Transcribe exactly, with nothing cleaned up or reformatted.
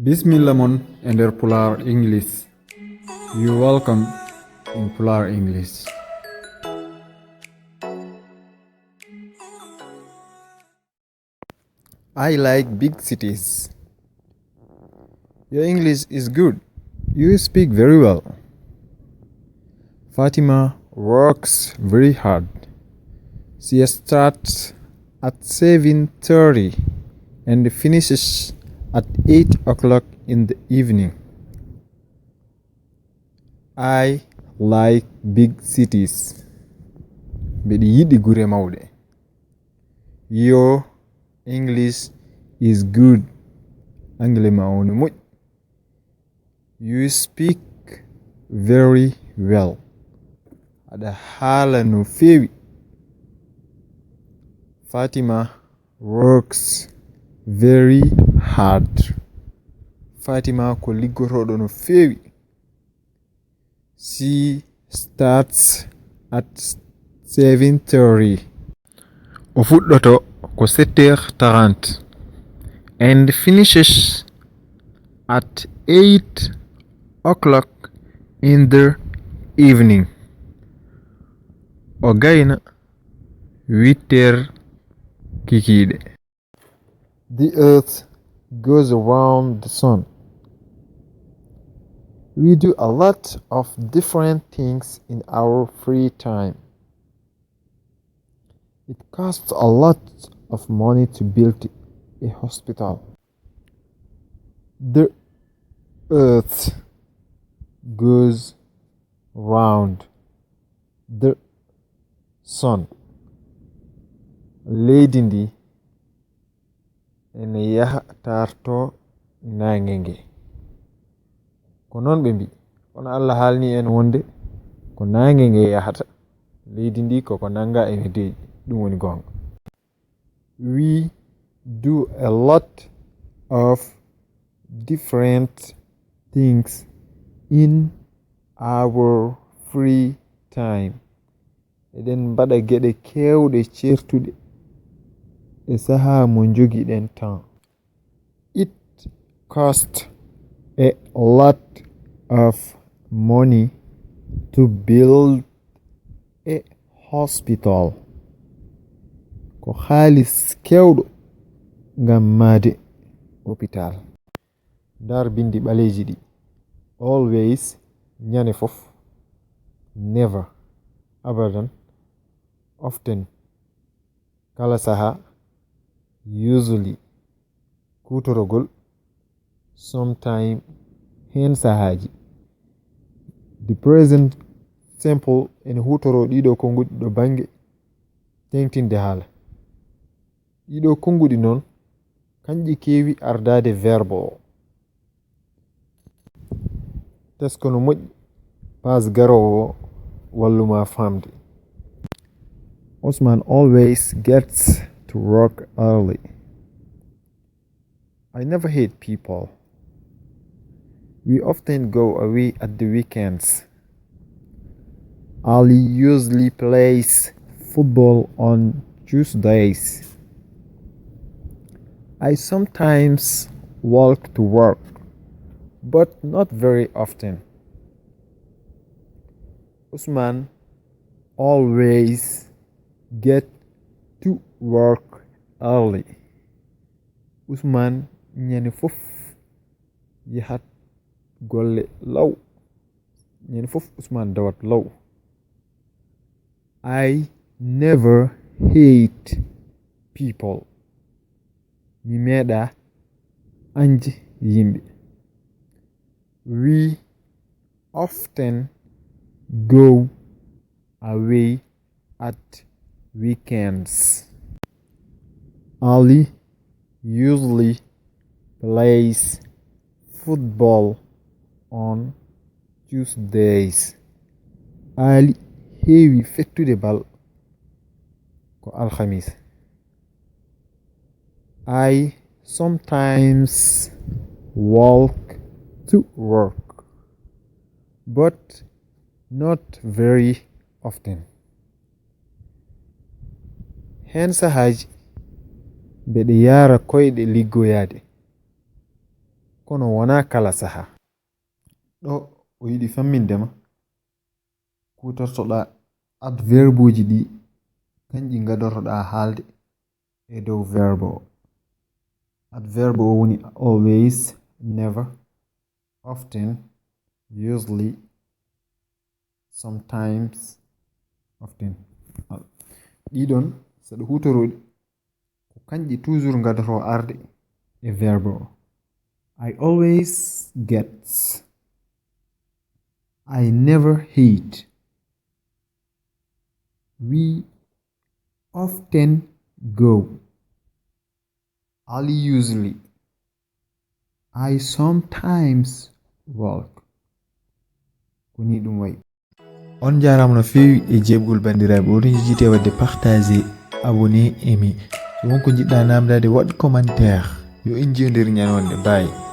Bismillah mon e nder Pulaar English. You welcome in Pulaar English. I like big cities. Your English is good. You speak very well. Fatima works very hard. She starts at seven thirty and finishes at eight o'clock in the evening. I like big cities. Mbeɗa yiɗi gure mawɗe. Your English is good. Angle ma o no moƴƴi. You speak very well. Aɗa haala no feewi. Fatima works very hard. Fatima ko liggotooɗo no feewi. She starts at seven thirty. O fuɗɗoto ko sept heures trente and finishes at eight o'clock in the evening. O gayna huit heures kikiiɗe. The earth goes around the sun. We do a lot of different things in our free time. It costs a lot of money to build a hospital. The earth goes round the sun. Leydi ndi ene yaha taarto naange nge. Ko noon ɓe mbi, kono Allah haalni en wonde ko naange nge yahata, leydi ndi koko nannga ene deeƴi. Ɗum woni goonga. We do a lot of different things in our free time. Eɗen mbaɗa geɗe keewɗe ceertuɗe e sahaa mo njogiɗen temps. It costs a lot of money to build a hospital. Ko haalis keewɗo ngam mahde hôpital. Ndar binndi ɓaleeji ɗi. Always, ñande fof. Never, abadan. Often, kala sahaa. Usually, kuutoragol. Sometime, heen sahaaji. The present simple ene huutoroo ɗiɗo konnguɗi ɗo bannge teeŋtinde haala. Ɗiɗo konnguɗi noon, kanƴi keewi ardaade verbe o. Tesko no moƴƴi, paas garoowo o wallu ma faamde. Usman always gets to work early. I never hate people. We often go away at the weekends. Ali usually plays football on Tuesdays. I sometimes walk to work, but not very often. Usman always get to work early. Usman ñande fof yahat golle law. Ñande fof Usman dawat law. I never hate people. Mi meeɗa añde yimɓe. We often go away at weekends. Ali usually plays football on Tuesdays. Ali heewi fettude bal ko alhamis. I sometimes walk to work, but not very often. Heen sahaaji mbeɗa yaara koyɗe liggoyaade. kono wonaa kala saha. Ɗo o yiɗi famminde ma kuutortoɗa adverbuji ɗi kanji gadoroɗa haalde e dow verbe o. Adverbe o woni always, never, often, usually, sometimes, often. Ɗiɗon saɗa huutoroɗi ko kanji toujours gadoro arde e verbe o. I always get. I never hate. We often go. Ali usually. I sometimes walk. Ko ni ɗum wayi. On jaaraama no feewi e jeeɓgol banndiraaɓe. Oɗon njejjite waɗde partage, abonné, aimé. So won ko njiɗɗa namdade, waɗ commentaire. Yo en njiyodir ñande wonde. Bye.